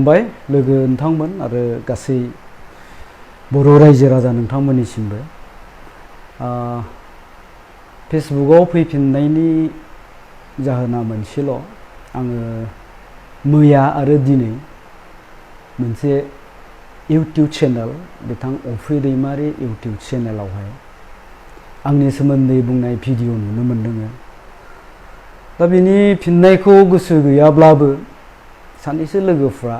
खुलुमबाय लोगो नोंथांमोन आरो गासै बर' रायजो राजा नोंथांमोननिसिमबो फेसबुकआव फैफिननायनि जाहोना मोनसेल' आङो मैया आरो दिनै मोनसे इउटिउब चेनेल बिथां अफ्रि दैमारि इउटिउब चेनेलावहाय आंनि सोमोन्दै बुंनाय भिडिअ नुनो मोन्दों। दा बिनि फिननायखौ गोसो गैयाब्लाबो सानैसो लोगोफ्रा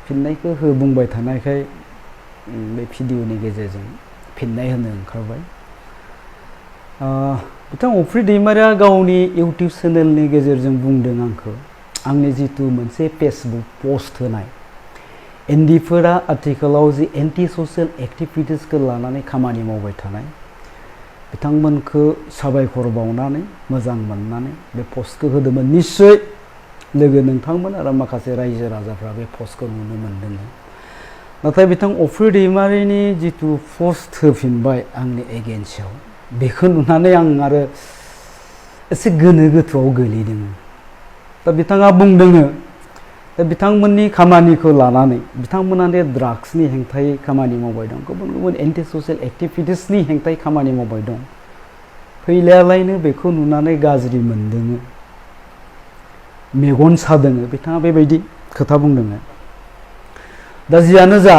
फिननायखौ बुंबाय थानायखाय बे भिडिअनि गेजेरजों फिननाय होनो ओंखारबाय। बिथां अफ्रि दैमारिया गावनि इउटिउब चेनेलनि गेजेरजों बुंदों आंनि जितु मोनसे फेसबुक पस्ट होनाय एनडिफोरा आथिखालाव जि एन्टि ससियेल एक्टिभिटिसखौ लानानै खामानि मावबाय थानाय बिथांमोनखौ साबायखर बावनानै मोजां मोननानै बे पस्टखौ होदोंमोन। निश्चय लोगो नोंथांमोन आरो माखासे रायजो राजाफ्रा बे पस्टखौ नुनो मोन्दों। नाथाय बिथां अफ्रि दैमारिनि जितु पस्ट होफिनबाय आंनि एगेन्स्टआव बेखौ नुनानै आं आरो एसे गोनो गोथोआव गोलैदों। दा बिथाङा बुंदों दा बिथांमोननि खामानिखौ लानानै बिथांमोना ड्राग्सनि हेंथायै खामानि मावबाय दं, गुबुन गुबुन एन्टि ससियेल एक्टिभिटिसनि हेंथायै खामानि मावबाय दं। फैलायालायनो बेखौ नुनानै गाज्रि मोनदों, मेगन सादों, बिथाङा बेबायदि खोथा बुंदों। दा जियानो जा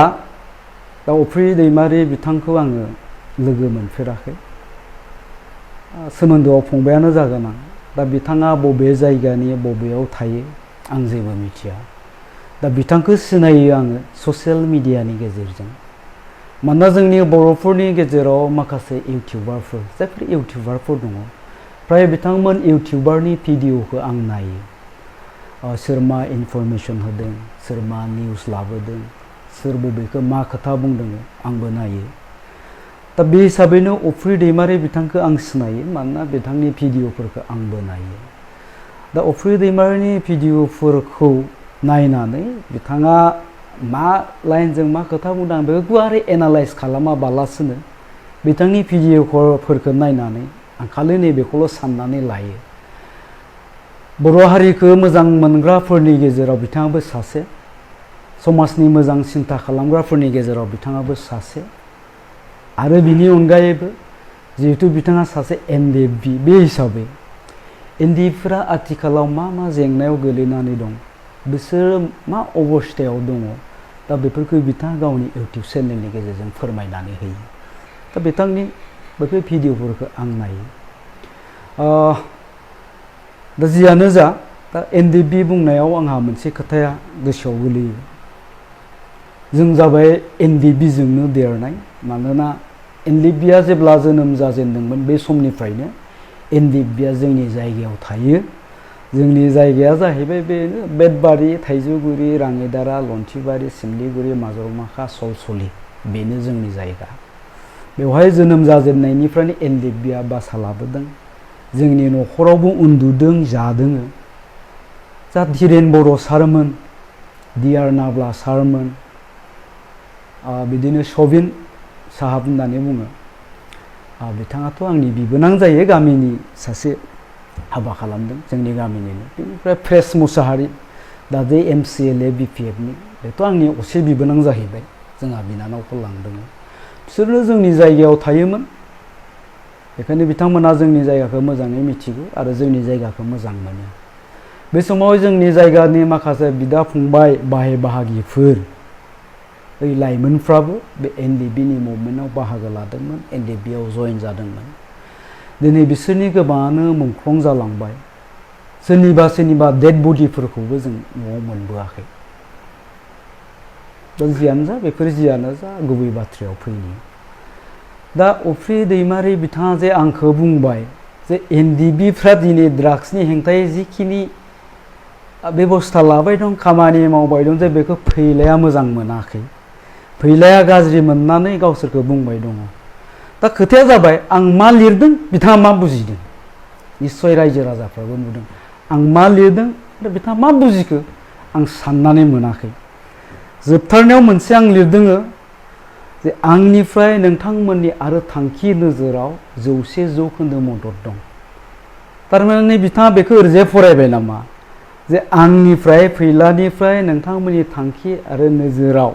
दा अफ्रि दैमारि बिथांखौ आङो लोगो मोनफेराखै, सोमोन्दोआव फंबायानो जागोन आं। दा बिथाङा बबे जायगानि बबेयाव थायो आं जेबो मिथिया। दा बिथांखौ सिनायो आङो ससियेल मिडियानि गेजेरजों। मानोना जोंनि बर'फोरनि गेजेराव माखासे इउटिउबारफोर जायफोर इउटिउबारफोर दङ, फ्राय बिथांमोन इउटिउबारनि भिडिअखौ आं नायो। सोर मा इनफरमेसन होदों, सोर मा निउस लाबोदों, सोर बबेखौ मा खोथा बुंदों आंबो नायो। दा बे हिसाबैनो अफ्रि दैमारि बिथांखौ आं सिनायो, मानोना बिथांनि भिडिअफोरखौ आंबो नायो। दा अफ्रि दैमारिनि भिडिअफोरखौ नायनानै बिथाङा मा लाइनजों मा खोथा बुंदों आं बेखौ गुवारै एनालाइज खालामाबालासिनो बिथांनि भिडिअफोरखौ नायनानै आं खालि नैबेखौल' साननानै लायो। बर' हारिखौ मोजां मोनग्राफोरनि गेजेराव बिथाङाबो सासे, समाजनि मोजां सिन्था खालामग्राफोरनि गेजेराव बिथाङाबो सासे, आरो बिनि अनगायैबो जिहेतु बिथाङा सासे एनडिएफबि, बे हिसाबै एनडिएफफोरा आथिखालाव मा मा जेंनायाव गोलैनानै दं, बिसोरो मा अबस्थायाव दङ, दा बेफोरखौ बिथाङा गावनि इउटिउब चेनेलनि गेजेरजों फोरमायनानै होयो। दा बिथांनि बेफोर भिडिअफोरखौ आं नायो। दा जियानो जा दा एनडिएफबि बुंनायाव आंहा मोनसे खोथाया गोसोआव गोलैयो। जों जाबाय एनडिएफबिजोंनो देरनाय। मानोना एनडिएफबिया जेब्ला जोनोम जाजेनदोंमोन बे समनिफ्रायनो एनडिएफबिया जोंनि जायगायाव थायो। जोंनि जायगाया जाहैबाय बेनो बेतबारि, थाइजौगुरि, राङिदारा, लन्थिबारि, सिमलिगुरि, माजरमाखा, सलसलि, बेनो जोंनि जायगा। बेवहाय जोनोम जाजेननायनिफ्रायनो एनडिएफबिया बासा लाबोदों। जोंनि न'खरावबो उन्दुदों, जादों। जा धीरेन बर' सारमोन, डिआर नाब्ला सारमोन, बिदिनो सबिन साहाब होननानै बुङो, बिथाङाथ' आंनि बिबोनां जायो, गामिनि सासे हाबा खालामदों जोंनि गामिनिनो। बेनिफ्राय प्रेस मुसाहारि, दा जे MCLA BPFनि, बेथ' आंनि असे बिबोनां जाहैबाय, जोंहा बिनानावखौ लांदों। बिसोरनो जोंनि जायगायाव थायोमोन। बेखायनो बिथांमोना जोंनि जायगाखौ मोजाङै मिथिगौ आरो जोंनि जायगाखौ मोजां मोनो। बे समाव जोंनि जायगानि माखासे बिदा फंबाय, बाहाय बाहागिफोर, ओइ लाइमोनफ्राबो बे एनडिएफबिनि मुभमेन्टआव बाहागो लादोंमोन, एनडिएफबियाव जयेन जादोंमोन। दिनै बिसोरनि गोबाङानो मुंख्लं जालांबाय। सोरनिबा डेड बडिफोरखौबो जों न'आव मोनबोआखै। दा जियानो जा बेफोर जियानो जा गुबै बाथ्रायाव फैनि। दा अफ्रि दैमारि बिथाङा जे आंखौ बुंबाय जे एनडिएफबिफ्रा दिनै ड्राग्सनि हेंथायै जिखिनि बेबस्था लाबाय दं, खामानि मावबाय दं, जे बेखौ फैलाया मोजां मोनाखै, फैलाया गाज्रि मोननानै गावसोरखौ बुंबाय दङ। दा खोथाया जाबाय आं मा लिरदों बिथाङा मा बुजिदों। निस्सय रायजो राजाफ्राबो नुदों आं मा लिरदों आरो बिथाङा मा बुजिखो आं साननानै मोनाखै। जोबथारनायाव मोनसे आं लिरदों जे आंनिफ्राय नोंथांमोननि आरो थांखि नोजोराव 100% मदद दं। थारमाने बिथाङा बेखौ ओरैजाय फरायबाय नामा जे आंनिफ्राय फैलानिफ्राय नोंथांमोननि थांखि आरो नोजोराव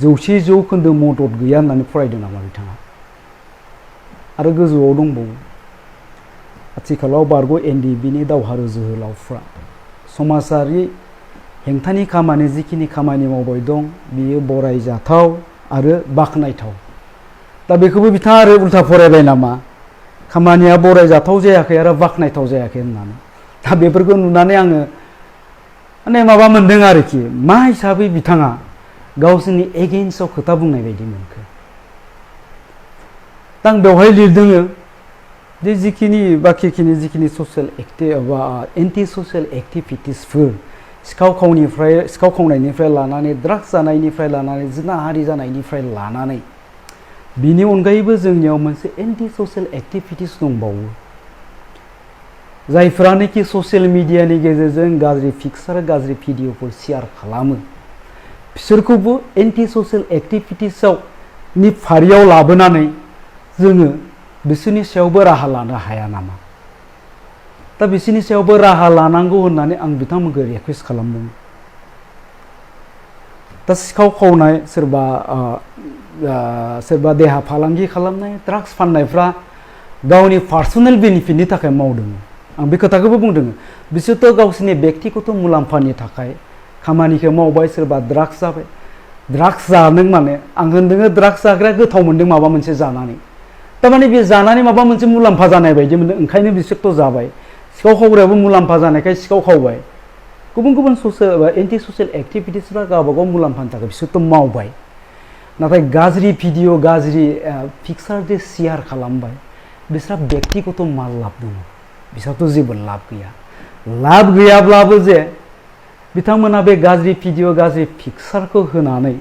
100% मदद गैया होननानै फरायदों नामा बिथाङा? आरो गोजौआव दंबावो आथिखालाव बारग' एनडिएफबिनि दावहारु जोहोलावफ्रा समाजारि हेंथानि खामानि जिखिनि खामानि मावबाय दं बियो बरायजाथाव आरो बाख्नायथाव। दा बेखौबो बिथाङा आरो उल्था फरायबाय नामा खामानिया बरायजाथाव जायाखै आरो बाख्नायथाव जायाखै होननानै। दा बेफोरखौ नुनानै आङो माने माबा मोनदों आरोखि मा हिसाबै बिथाङा गावसोरनि एगेइन्स्टआव खोथा बुंनाय बायदि मोनखो। दा आं बेवहाय लिरदों जे जिखिनि बाखिखिनि जिखिनि ससियेल एक्टिभ बा एन्टि ससियेल एक्टिभिटिसफोर सिखाव खावनायनिफ्राय लानानै ड्राग्स जानायनिफ्राय लानानै जिनाहारि जानायनिफ्राय लानानै बिनि अनगायैबो जोंनियाव मोनसे एन्टि ससियेल एक्टिभिटिस दंबावो जायफ्रानोखि ससियेल मिडियानि गेजेरजों गाज्रि पिक्सार गाज्रि भिडिअफोर शेयार खालामो बिसोरखौबो एन्टि ससियेल एक्टिभिटिसआव नि फारियाव लाबोनानै जोङो बिसोरनि सायावबो राहा लानो हाया नामा? दा बिसोरनि सायावबो राहा लानांगौ होननानै आं बिथांमोनखौ रिक्वेस्ट खालामदों। दा सिखाव खावनाय सोरबा देहा फालांगि खालामनाय ड्राग्स फाननायफ्रा गावनि पार्सनेल बेनिफिटनि थाखाय मावदों। आं बे खोथाखौबो बुंदों बिसोरथ' गावसोरनि बेक्तिगत मुलाम्फानि थाखाय खामानिखौ मावबाय। सोरबा ड्राग्स जाबाय ड्राग्स जादों माने आं होनदों ड्राग्स जाग्राया गोथाव मोनदों माबा मोनसे जानानै थारमाने बे जानानै माबा मोनसे मुलाम्फा जानाय बायदि मोनदों ओंखायनो बिसोरथ' जाबाय। सिखाव खावग्रायाबो मुलाम्फा जानायखाय सिखाव खावबाय। गुबुन गुबुन ससियेल एन्टि ससियेल एक्टिभिटिसफ्रा गावबागाव मुलाम्फानि थाखाय बिसोरथ' मावबाय। नाथाय गाज्रि भिडिअ गाज्रि पिक्सार जे शेयार खालामबाय बिसोरहा बेक्तिगत माल लाब दङ बिसोरथ' जेबो लाब गैया। लाब गैयाब्लाबो जे बिथांमोना बे गाज्रि भिडिअ गाज्रि पिक्सारखौ होनानै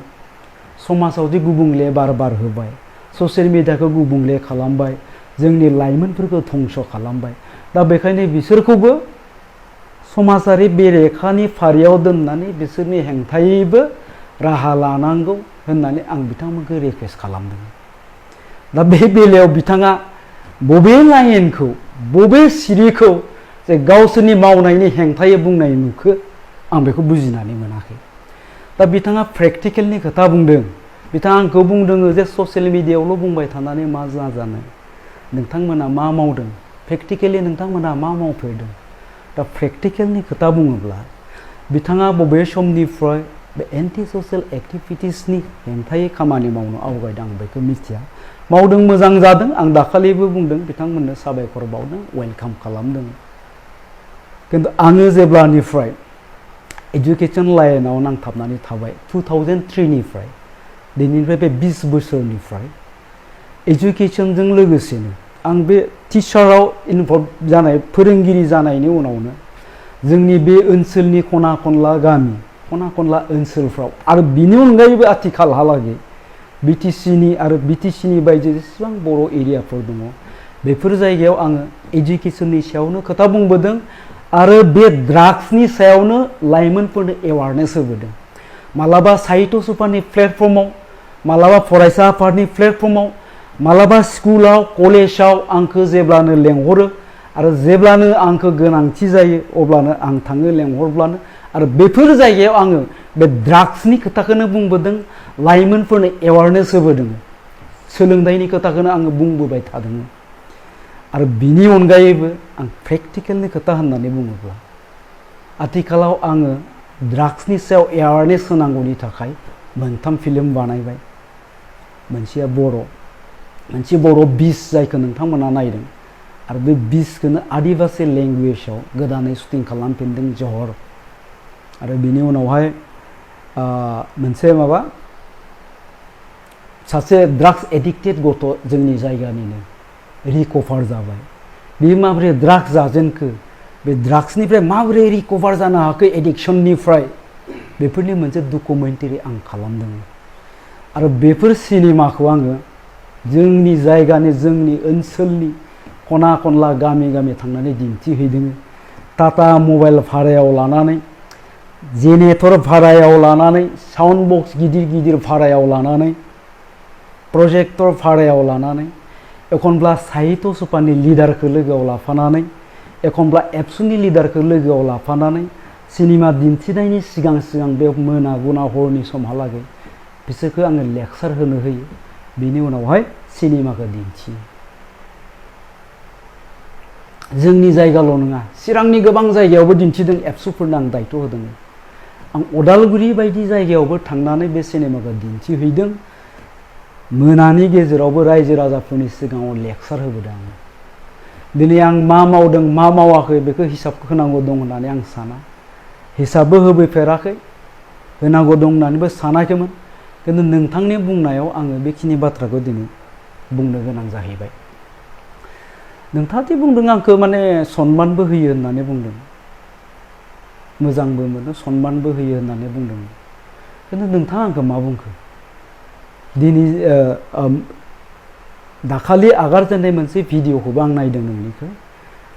समाजाव जे गुबुंले बार होबाय ससियेल मिडियाखौ गुबुंले खालामबाय जोंनि लाइमोनफोरखौ धंस खालामबाय। दा बेखायनो बिसोरखौबो समाजारि बेरेखानि फारियाव दोननानै बिसोरनि हेंथायैबो राहा लानांगौ होननानै आं बिथांमोनखौ रिक्वेस्ट खालामदों। दा बे बेलायाव बिथाङा बबे लाइनखौ बबे सिरिखौ जे गावसोरनि मावनायनि हेंथायै बुंनाय नुखो आं बेखौ बुजिनानै मोनाखै। दा बिथाङा प्रेक्टिकेलनि खोथा बुंदों। बिथाङा आंखौ बुंदों जे ससियेल मिडियायावल' बुंबाय थानानै मा जानो नोंथांमोना मा मावदों प्रेक्टिकेलि नोंथांमोना मा मावफेरदों। दा प्रेक्टिकेलनि खोथा बुङोब्ला बिथाङा बबे समनिफ्राय बे एन्टि ससियेल एक्टिभिटिसनि हेंथायै खामानि मावनो आवगायदों आं बेखौ मिथिया। मावदों मोजां जादों आं दाखालिबो बुंदों बिथांमोननो साबायखर बावदों वेलकाम खालामदों। किन्तु आङो जेब्लानिफ्राय एजुकेसन लाइनाव नांथाबनानै थाबाय 2003निफ्राय दिनैनिफ्राय बे 20 बोसोरनिफ्राय एजुकेसनजों लोगोसेनो आं बे टिचाराव इनभल्भ जानाय फोरोंगिरि जानायनि उनावनो जोंनि बे ओनसोलनि खना खनला गामि खना खनला ओनसोलफ्राव आरो बिनि अनगायैबो आथिखालहालागै बिटिसिनि आरो बिटिसिनि बायजो जेसेबां बर' एरियाफोर दङ बेफोर जायगायाव आङो एजुकेसननि सायावनो खोथा बुंबोदों आरो बे ड्राग्सनि सायावनो लाइमोनफोरनो एवारनेस होबोदों। मालाबा साहित्य सभानि प्लेटफर्माव मालाबा फरायसा आफादनि प्लेटफर्माव मालाबा स्कुलाव कलेजाव आंखौ जेब्लानो लेंहरो आरो जेब्लानो आंखौ गोनांथि जायो अब्लानो आं थाङो लेंहरब्लानो आरो बेफोर जायगायाव आङो बे ड्राग्सनि खोथाखौनो बुंबोदों लाइमोनफोरनो एवारनेस होबोदों सोलोंथाइनि खोथाखौनो आङो बुंबोबाय थादों। आरो बिनि अनगायैबो आं प्रेक्टिकेलनि खोथा होननानै बुङोब्ला आथिखालाव आङो ड्राग्सनि सायाव एवारनेस होनांगौनि थाखाय 3 फिल्म बानायबाय। मोनसे बर' बिस जायखौ नोंथांमोना नायदों आरो बे बिसखौनो आदिबासी लेंगुवेजाव गोदानै शुटिं खालामफिनदों जहर। आरो बिनि उनावहाय मोनसे सासे ड्राग्स एडिक्टेड गथ' जोंनि जायगानिनो रिकभार जाबाय। बे माबोरै ड्राग्स जाजेनखो बे ड्राग्सनिफ्राय माबोरै रिकभार जानो हाखो एडिक्शननिफ्राय बेफोरनि मोनसे डकुमेन्टारि आं खालामदों। आरो बेफोर सिनेमाखौ आङो जोंनि जायगानि जोंनि ओनसोलनि खना खनला गामि गामि थांनानै दिन्थिहैदों। टाटा मबाइल भारायाव लानानै जेनेरेटर भारायाव लानानै साउन्ड बक्स गिदिर गिदिर भारायाव लानानै प्रजेक्टर भारायाव लानानै एखनब्ला साहित्य सभानि लिडारखौ लोगोआव लाफानानै एखनब्ला एबसुनि लिडारखौ लोगोआव लाफानानै सिनेमा दिन्थिनायनि सिगां सिगां बे मोनागुना हरनि समहालागै बिसोरखौ आङो लेक्सार होनो होयो बिनि उनावहाय सिनेमाखौ दिन्थियो जोंनि जायगाल' नङा चिरांनि गोबां जायगायावबो दिन्थिदों एबसुफोरनो आं दायथ' होदों आं उदालगुरि बायदि जायगायावबो थांनानै बे सिनेमाखौ दिन्थिहैदों मोनानि गेजेरावबो रायजो राजाफोरनि सिगाङाव लेक्सार होबोदों आङो दिनै आं मा मावदों मा मावाखै बेखौ हिसाब होनांगौ दं होननानै आं साना हिसाबबो होबोफेराखै होनांगौ दं होननानैबो सानाखैमोन खिन्थु नोंथांनि बुंनायाव आङो बेखिनि बाथ्राखौ दिनै बुंनो गोनां जाहैबाय नोंथाङा बुंदों आंखौ माने सनमानबो होयो होननानै बुंदों मोजांबो मोनो सनमानबो होयो होननानै बुंदों खिन्थु नोंथाङा आंखौ मा बुंखो दिनै दाखालि आगारजेननाय मोनसे भिडिअखौबो आं नायदों नोंनिखौ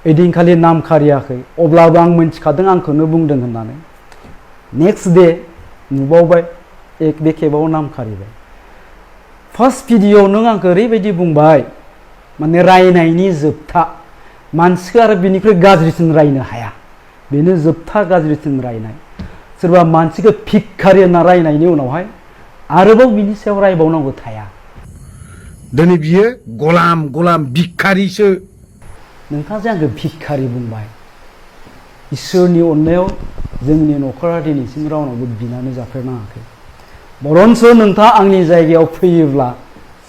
ओइदिनखालि नाम खारियाखै अब्लाबो आं मिन्थिखादों आंखौनो बुंदों होननानै नेक्स्ट डे नुबावबाय बे खेबाव नाम खारिबाय फार्स्ट भिडिअ नों आंखौ ओरैबायदि बुंबाय माने रायनायनि जोबथा मानसिखौ आरो बिनिख्रुइ गाज्रिसिन रायनो हाया बेनो जोबथा गाज्रिसिन रायनाय सोरबा मानसिखौ भिखारि होनना रायनायनि उनावहाय आरोबाव बिनि सायाव रायबावनांगौ थाया दिनै बियो गलाम भिखारिसो नोंथाङा जे आंखौ भिखारि बुंबाय इसोरनि अननायाव जोंनि न'खरा दिनैसिम रावनावबो बिनानै जाफेरनाङाखै बरन्स नोंथाङा आंनि जायगायाव फैयोब्ला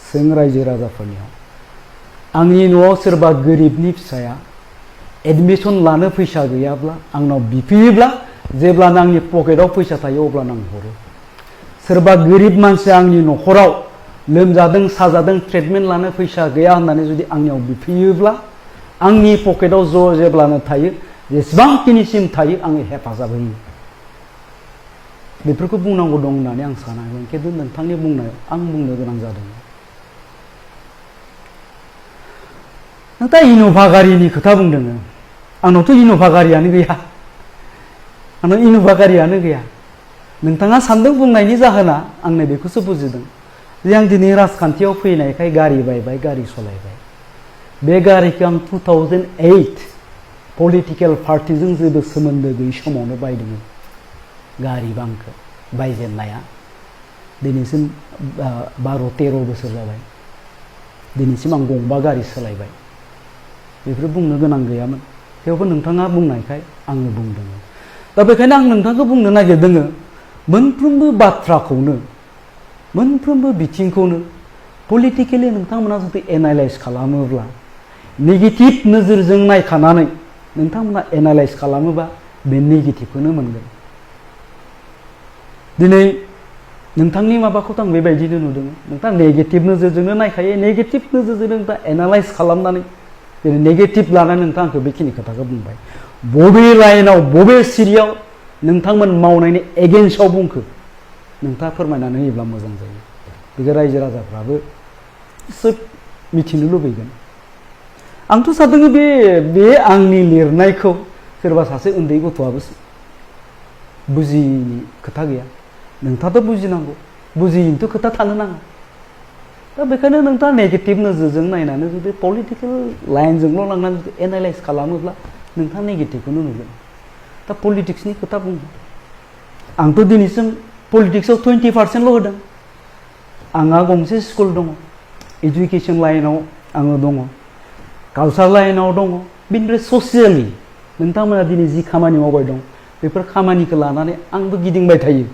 सों रायजो राजाफोरनियाव आंनि न'आव सोरबा गोरिबनि फिसाया एडमिसन लानो फैसा गैयाब्ला आंनाव बिफैयोब्ला जेब्लानो आंनि पकेटाव फैसा थायो अब्लानो आं हरो सोरबा गोरिब मानसिया आंनि न'खराव लोमजादों साजादों ट्रिटमेन्ट लानो फैसा गैया होननानै जुदि आंनियाव बिफैयोब्ला आंनि पकेटाव जेब्लानो थायो जेसेबांखिनिसिम थायो आङो हेफाजाब होयो बेफोरखौ बुंनांगौ दं होननानै आं सानाखैमोन खिन्थु नोंथांनि बुंनायाव आं बुंनो गोनां जादों नोंथाङा इन'भा गारिनि खोथा बुंदों आंनावथ' इन'भा गारियानो गैया आंनाव इन'भा गारियानो गैया नोंथाङा सानदों बुंनायनि जाहोना आंनो बेखौसो बुजिदों जे आं दिनै राजखान्थियाव फैनायखाय गारि बायबाय गारि सालायबाय बे गारिखौ आं 2008 पलिटिकेल पार्टिजों जेबो सोमोन्दो गैयै समावनो बायदोंमोन गारि बांखौ बायजेननाया दिनैसिम 12-13 बोसोर जाबाय दिनैसिम आं गंबा गारि सोलायबाय बेफोर बुंनो गोनां गैयामोन थेवबो नोंथाङा बुंनायखाय आङो बुंदोंमोन दा बेखायनो आं नोंथांखौ बुंनो नागिरदों मोनफ्रोमबो बाथ्राखौनो मोनफ्रोमबो बिथिंखौनो पलिटिकेलि नोंथांमोना जुदि एनालाइज खालामोब्ला नेगेटिभ नोजोरजों नायखानानै नोंथांमोना एनालाइज खालामोबा बे नेगेटिभखौनो मोनगोन दिनै नोंथांनि माबाखौथ' आं बेबायदिनो नुदों नोंथाङा नेगेटिभ नोजोरजोंनो नायखायो नेगेटिभ नोजोरजों नोंथाङा एनालाइज खालामनानै दिनै नेगेटिभ लानानै नोंथाङा आंखौ बेखिनि खोथाखौ बुंबाय बबे लाइनाव बबे सिरियाव नोंथांमोन मावनायनि एगेन्स्टआव बुंखो नोंथाङा फोरमायनानै होयोब्ला मोजां जायो बेखौ रायजो राजाफ्राबो सोब मिथिनो लुबैगोन आंथ' सानदों बे आंनि लिरनायखौ सोरबा सासे उन्दै गथ'आबो बुजियिनि खोथा गैया नोंथाङाथ' बुजिनांगौ बुजियिनिथ' खोथा थानो नाङा दा बेखायनो नोंथाङा नेगेटिभ नोजोरजों नायनानै जुदि पलिटिकेल लाइनजोंल' लांनानै जुदि एनालाइज खालामोब्ला नोंथाङा नेगेटिभखौनो नुगोन दा पलिटिक्सनि खोथा बुङो आंथ' दिनैसिम पलिटिक्सआव 20% होदों आंहा गंसे स्कुल दङ एजुकेसन लाइनाव आङो दङ कालचार लाइनाव दङ बेनिफ्राय ससियेलि नोंथांमोना दिनै जि खामानि मावबाय दं बेफोर खामानिखौ लानानै आंबो गिदिंबाय थायो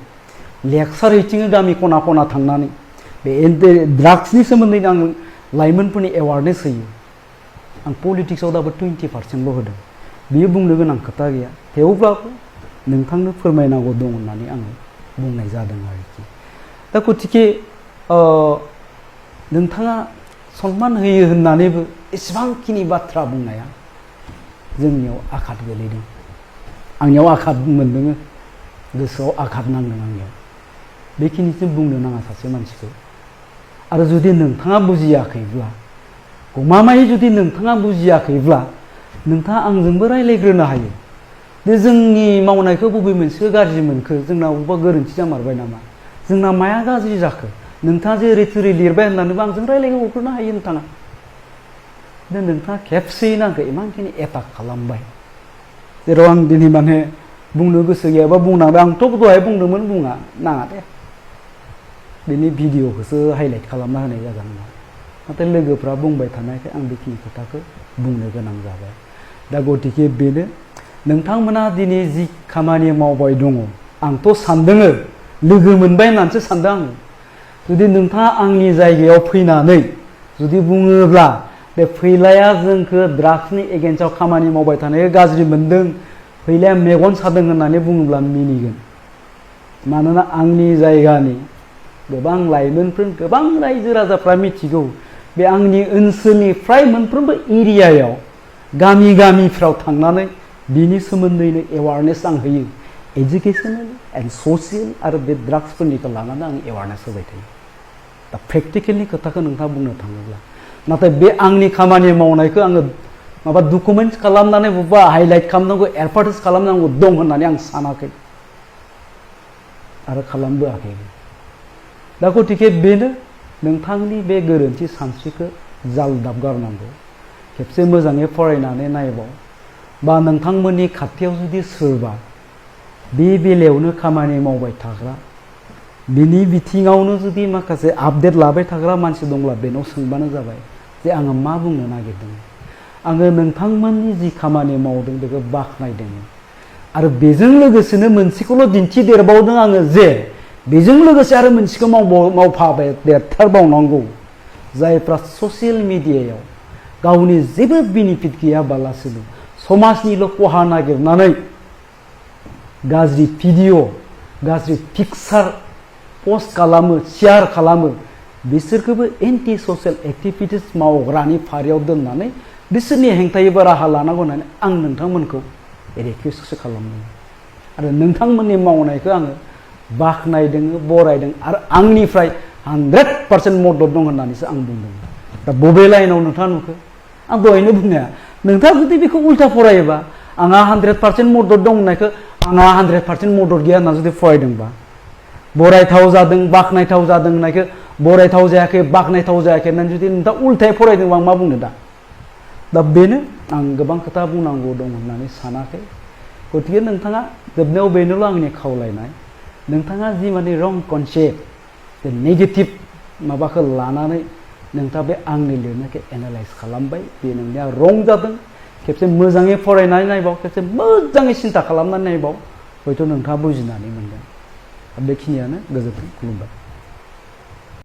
लेक्सार हैथिङो गामि खना खना थांनानै बे ड्राग्सनि सोमोन्दै आं लाइमोनफोरनि एवारनेस होयो आं पलिटिक्सआव दाबो 20% होदों बियो बुंनो गोनां खोथा गैया थेवब्लाबो नोंथांनो फोरमायनांगौ दं होननानै आङो बुंनाय जादों आरोखि दा गतिके नोंथाङा सनमान होयो होननानैबो एसेबांखिनि बाथ्रा बुंनाया जोंनियाव आघात गोलैदों आंनियाव आघात मोनदों गोसोआव आघात नांदों आंनियाव बेखिनिसिम बुंनो नाङा सासे मानसिखौ आरो जुदि नोंथाङा बुजियाखैब्ला गमामायै जुदि नोंथाङा बुजियाखैब्ला नोंथाङा आंजोंबो रायज्लायग्रोनो हायो दे जोंनि मावनायखौ बबे मोनसेखौ गाज्रि मोनखो जोंना बबेबा गोरोन्थि जामारबाय नामा जोंना माया गाज्रि जाखो नोंथाङा जे ओरै थोरै लिरबाय होननानैबो आंजों रायज्लायहरग्रोनो हायो नोंथाङा नोंथाङा खेबसेयैनो आंखौ इमानखिनि एटाक खालामबाय जेराव आं दिनै माने बुंनो गोसो गैयाबा बुंनांबाय आंथ' दहाय बुंदोंमोन बुङा नाङा दे बेनि भिडिअखौसो हाइलाइट खालामना होनाय जागोन नाथाय लोगोफ्रा बुंबाय थानायखाय आं बेखिनि खोथाखौ बुंनो गोनां जाबाय दा गतिके बेनो नोंथांमोना दिनै जि खामानि मावबाय दङ आंथ' सानदोङो लोगो मोनबाय होननानैसो सानदों आङो जुदि नोंथाङा आंनि जायगायाव फैनानै जुदि बुङोब्ला बे फैलाया जोंखौ ड्राग्सनि एगेन्स्टआव खामानि मावबाय थानायखौ गाज्रि मोनदों फैलाया मेगन सादों होननानै बुङोब्ला मिनिगोन मानोना आंनि जायगानि गोबां लाइमोनफोर गोबां रायजो राजाफ्रा मिथिगौ बे आंनि ओनसोलनि फ्राय मोनफ्रोमबो एरियायाव गामि गामिफ्राव थांनानै बिनि सोमोन्दैनो एवारनेस आं होयो एजुकेसनेल एन्ड ससियेल आरो बे ड्राग्सफोरनिखौ लानानै आं एवारनेस होबाय थायो दा प्रेक्टिकेलनि खोथाखौ नोंथाङा बुंनो थाङोब्ला नाथाय बे आंनि खामानि मावनायखौ आङो माबा डकुमेन्ट खालामनानै बबेबा हाइलाइट खालामनांगौ एडभार्टाइज खालामनांगौ दं होननानै आं सानाखै आरो खालामबोआखैबो दा गतिके बेनो नोंथांनि बे गोरोन्थि सानस्रिखौ जालदाब गारनांगौ खेबसे मोजाङै फरायनानै नायबाव बा नोंथांमोननि खाथियाव जुदि सोरबा बे बेलायावनो खामानि मावबाय थाग्रा बिनि बिथिङावनो जुदि माखासे आपडेट लाबाय थाग्रा मानसि दंब्ला बेनाव सोंबानो जाबाय जे आङो मा बुंनो नागिरदों आङो नोंथांमोननि जि खामानि मावदों बेखौ बाख्नायदों आरो बेजों लोगोसेनो मोनसेखौल' दिन्थिदेरबावदों आङो जे बेजों लोगोसे आरो मोनसेखौ मावफाबाय देरथारबावनांगौ जायफ्रा ससियेल मिडियायाव गावनि जेबो बेनिफिट गैयाबालासिनो समाजनिल' खहा नागिरनानै गाज्रि भिडिअ गाज्रि पिक्सार पस्ट खालामो शेयार खालामो बिसोरखौबो एन्टि ससियेल एक्टिभिटिस मावग्रानि फारियाव दोननानै बिसोरनि हेंथायैबो राहा लानांगौ होननानै आं नोंथांमोनखौ रिकुवेस्टसो खालामदों आरो नोंथांमोननि मावनायखौ आङो बाख्नायदों बरायदों आरो आंनिफ्राय 100% मदद दं होननानैसो आं बुंदों दा बबे लाइनाव नोंथाङा नुखो आं दहायनो बुंनाया नोंथाङा जुदि बेखौ उल्था फरायोबा आंहा 100% मदद दं होननायखौ आंहा 100% मदद गैया होनना जुदि फरायदोंबा बरायथाव जादों बाख्नायथाव जादों होननायखौ बरायथाव जायाखै बाख्नायथाव जायाखै होननानै जुदि नोंथाङा उल्थायै फरायदोंबा आं मा बुंनो दा बेनो आं गोबां खोथा बुंनांगौ दं होननानै सानाखै गतिके नोंथाङा जोबनायाव बेनोल' आंनि खावलायनाय नोंथाङा जि माने रं कनसेप्ट नेगेटिभ माबाखौ लानानै नोंथाङा बे आंनि लिरनायखौ एनालाइज खालामबाय बे नोंनिया रं जादों खेबसे मोजाङै फरायनानै नायबाव खेबसे मोजाङै सिन्था खालामनानै नायबाव हयथ' नोंथाङा बुजिनानै मोनगोन बेखिनियानो गोजोन्थों खुलुमबाय